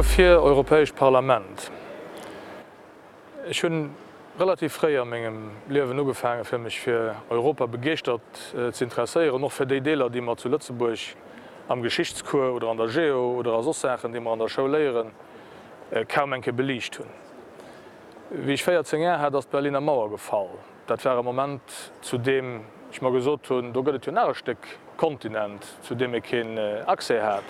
Wuerfir Europäescht Parlament? Ech hunn relativ fréi a mengem Liewen ugefaange fir mech fir Europa begeeschtert ze interesséieren, och fir déi Deeler déi mer zu Lëtzebuerg am Geschichtscours oder an der Geo oder a soss Saachen déi mer an der Schoul léieren, kaum eng Kéier beliicht hunn. Wéi ech 14 Jar hat, ass d'Berliner Mauer gefall. Dat war e Moment, zu deem ech mer gesot hunn, do gëtt et jo nach e Stéck Kontinent, zu deem ee keen Accès hat.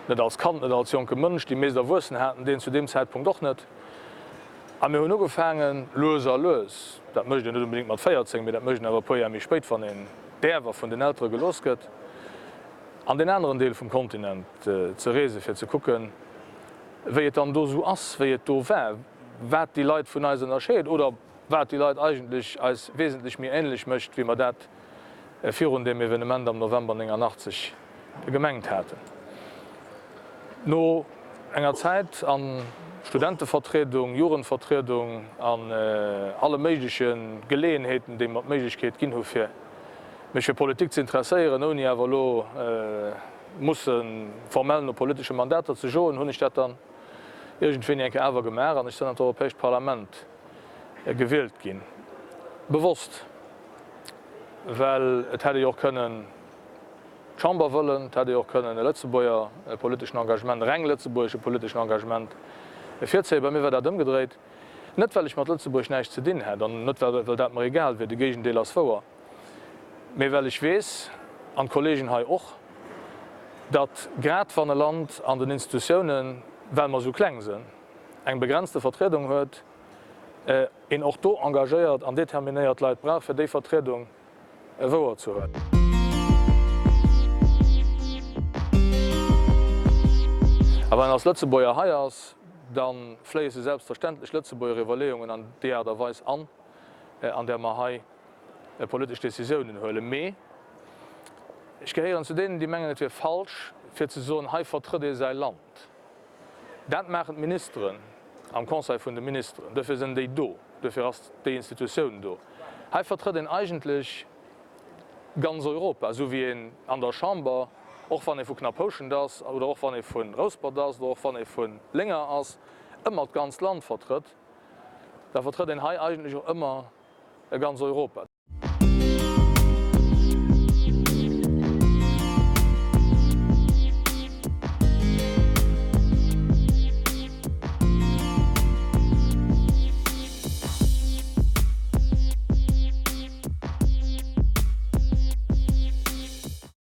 Net als Kand, net als jonke Mënsch, déi meescht Erwuessen haten deen zu deem Zäitpunkt och net. A mir hunn ugefaangen, lues a lues, dat mécht een net onbedéngt mat 14, mee dat mécht een awer e puer Jar méi spéit, wann een däerf a vun den Eltere gelooss gëtt, an deen aneren Deel vum Kontinent ze reesen, fir ze kucken, wéi et dann do esou ass, wéi et do war, wat déi Leit vun eis ënnerscheet oder wat déi Leit eigentlech eis wesentlech méi ähnlech mécht, wéi mer dat virun deem Evenement am November 89 gemengt haten. No enger Zäit a Studentevertriedung, Jugendvertriedung an alle méigleche Geleeënheeten, déi mer d'Méiglechkeet ginn hu fir mech fir Politik ze interesséieren, ouni awer elo musse formell no politesche Mandater ze joen, hunn ech dat dann iergendwéini eng Kéier awer gemaach an ech sinn an d'Europäescht Parlament gewielt ginn. Bewosst, well et hätt ee jo och kënnen d'Chamber wëllen, et hätt ee och kënnen e Lëtzebuerger politeschen Engagement, e reng lëtzebuergesche politeschen Engagement virzéien. Bei mir war dat ëmgedréit. Net well ech mat Lëtzebuerg näischt ze dinn hätt an net well dat mer egal wier, de Géigendeel ass wouer, mee well ech weess, an d'Kollegen hei och, datt grad wann e Land an den Institutiounen, well mer esou kleng sënn, eng begrenzte Vertriedung huet, een och do engagéiert an determinéiert Leit brauch, fir déi Vertriedung wouer ze huelen. A wann een als Lëtzebuerger hei ass, da fléisse selbstverständlech Lëtzebuerger Iwwerleeungen an déi Aart a Weis an, an där mer hei politesch Décisiounen huelen. Mee ech gehéieren zu deenen, déi mengen, et wier falsch, fir ze soen, hei vertrëtt ee säi Land. Dat maachen d'Ministeren am Conseil vun de Ministeren. Duerfir sinn déi do. Duerfir ass déi Institutioun do. Hei vertrëtt een eigentlech ganz Europa, esou wéi een an der Chamber, och wann ee vu Knapphouschent ass oder och wann ee vu Rouspert ass oder och wann ee vu Lénger ass, ëmmer d'ganzt Land vertrëtt. Da vertrëtt een hei eigentlech och ëmmer ganz Europa.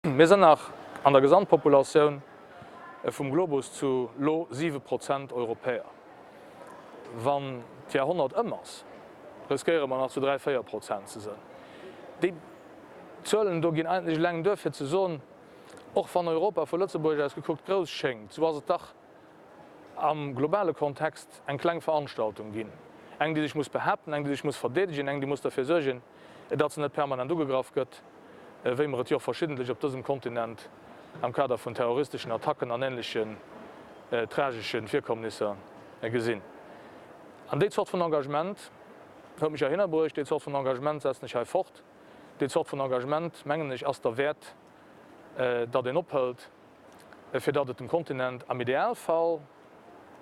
Mir sinn nach an der Gesamtpopulatioun vum Globus zu lo 7 Prozent Europäer. Wann d'Jahrhonnert ëm ass, riskéiere mer nach zu 3, 4 Prozent ze sënn. Déi Zuelen do ginn eigentlech eleng duer fir ze soen, och wann Europa vu Lëtzebuerg aus gekuckt grouss schéngt, sou ass et dach am globale Kontext eng kleng Veranstaltung ginn, eng déi sech muss behaapten, eng déi sech muss verdeedegen, eng déi muss derfir suergen, datt se net permanent ugegraff gëtt, wéi mer et jo och verschiddentlech op dësem Kontinent am Kader vun terroristeschen Attacken an ähnlechen tragesche Virkommnisser gesinn. An déi Zort vun Engagement huet mech heihinner bruecht, déi Zort vun Engagement setzen ech hei fort. Déi Zort vun Engagement, mengen ech, ass derwäert, datt een ophëlt, fir datt et dem Kontinent am Idealfall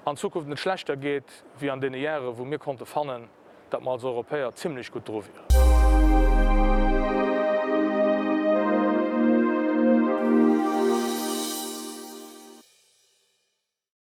an Zukunft net schlechter geet wéi an deene Jahre wou mir konnte fannen, datt mer als Europäer zimlech gutt dru wieren.